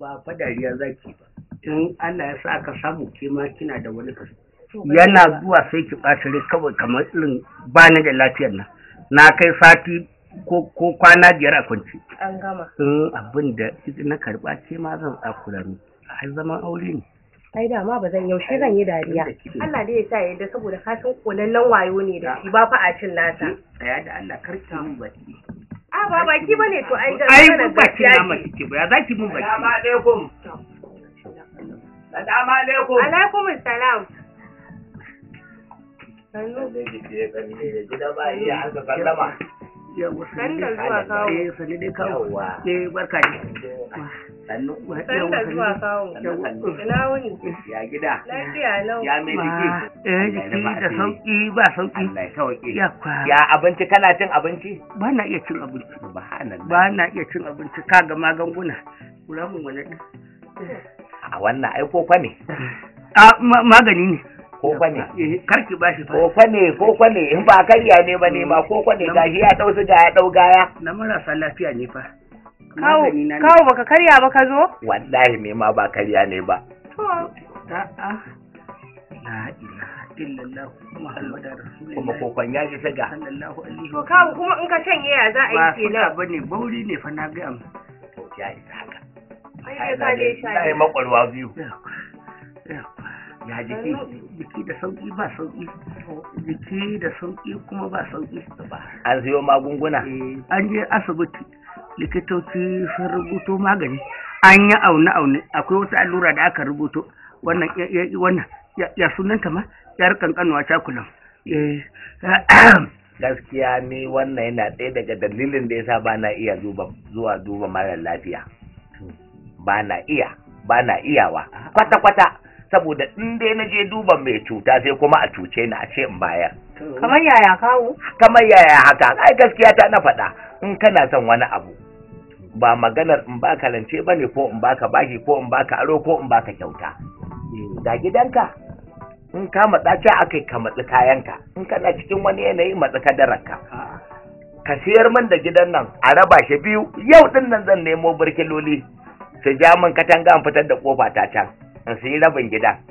Ba fa dariya zaki ba. In Allah ya sa ka samu ke ma kina da wani kaso. Yana zuwa sai ki ɓata rai kawai kamar irin ba ni da lafiyar nan. Na kai sati ko kwana 5 a kwance. An gama. In abin da na karɓa ke ma zan tsakura ni. Ai zaman aure ne. Ai dama ba zan yaushe zan yi dariya. Allah dai ya sa ya yarda saboda ka san kolallen wayo ne da shi ba fa a cin nasa. Tsaya da Allah kar ki mun baki. A ba baki bane to ai da ai baki na mace ce ba ya zaki mun baki. Assalamu alaikum. Assalamu alaikum. Alaikum assalam. Sannu da zuwa kawo. Eh sannu dai kawo. Eh barka ne. Sannu. Sannu da zuwa kawo. Ina wuni. Ya gida. Lafiya lau. Ya mai jiki. Eh jiki da sauki ba sauki. Allah ya sauki. Ya abinci kana cin abinci? Ba na iya cin abinci. Subhanallah. Ba na iya cin abinci kaga magunguna. Kula mun wani ɗin. A wannan ai koko ne. A magani ne. Koko ne. Karki bashi fa. Koko ne, koko ne, in ba karya ne ba ne ba koko ne gashi ya dau suga ya dau gaya. Na marasa lafiya ne fa. Kawo, kawo baka karya ba ka zo? Wallahi ne ma ba karya ne ba. To. A'a. La ilaha illallah Muhammadur Rasulullah. Kuma kokon ya ji suga. Sallallahu alaihi. To kawo kuma in ka shanye ya za a yi kenan. Ba suga bane bauri ne fa na ga am. To ya isa haka. Ai ka dai sha. Ai makwarwa biyu. Ya jiki, jiki da sauki ba sauki, jiki da sauki kuma ba sauki. An siyo magunguna? An je asibiti, likitoci sun rubuto magani, an yi aune-aune, akwai wata allura da aka rubuto, wannan wannan ya sunanta ma, yar kankanuwa cakulan. Gaskiya ni wannan yana ɗaya daga dalilin da yasa ba na iya zuwa duba mara lafiya. Ba na iya, ba na iyawa, kwata-kwata. Saboda in dai na je duba mai cuta sai kuma a cuce ni a ce in bayar. Kamar yaya kawo? Kamar yaya haka, ai gaskiya ta na faɗa in kana son wani abu ba maganar in baka rance ba ne ko in baka bashi ko in baka aro ko in baka kyauta. Ga gidanka in ka matsa ce akai ka matsi kayanka in kana cikin wani yanayi matsi kadararka. Ka siyar min da gidan nan a raba shi biyu yau din nan zan nemo birkiloli su ja min katanga in fitar da kofa ta can. In sayi rabin gida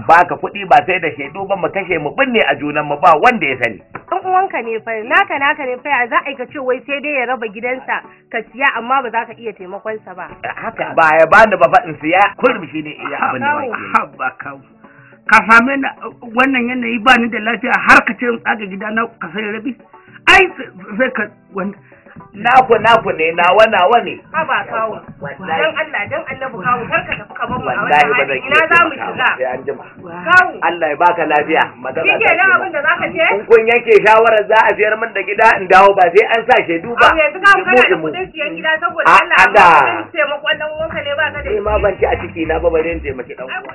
baka kuɗi ba sai da shaidu ba mu kashe mu binne a junan mu ba wanda ya sani. Ɗan uwanka ne fa naka naka ne fa ya za a yi ka ce wai sai dai ya raba gidansa ka siya amma ba za ka iya taimakon sa ba. Haka ba ya bani ba fa in siya kullum shine iya abin da nake. Haba kawo. Ka same ni wannan yanayi ba ni da lafiya har ka ce in tsaga gida na ka sai rabi. Ai sai ka wanda Naku naku ne nawa nawa ne. Haba kawo. Dan Allah dan Allah bu kawo kar ka tafi ka bar mu a wannan hali ina za mu shiga. Sai an jima. Kawo. Allah ya baka lafiya. Magana ta. Shike nan abin da zaka ce? In kun yanke shawarar za a siyar min da gida in dawo ba sai an sa shaidu ba. Abu yanzu kawo kana da kuɗin siyan gida saboda Allah amma kuɗin taimakon dan uwanka ne ba ka da. Ni ma ban ci a ciki na ba bare in taimaki dan uwa.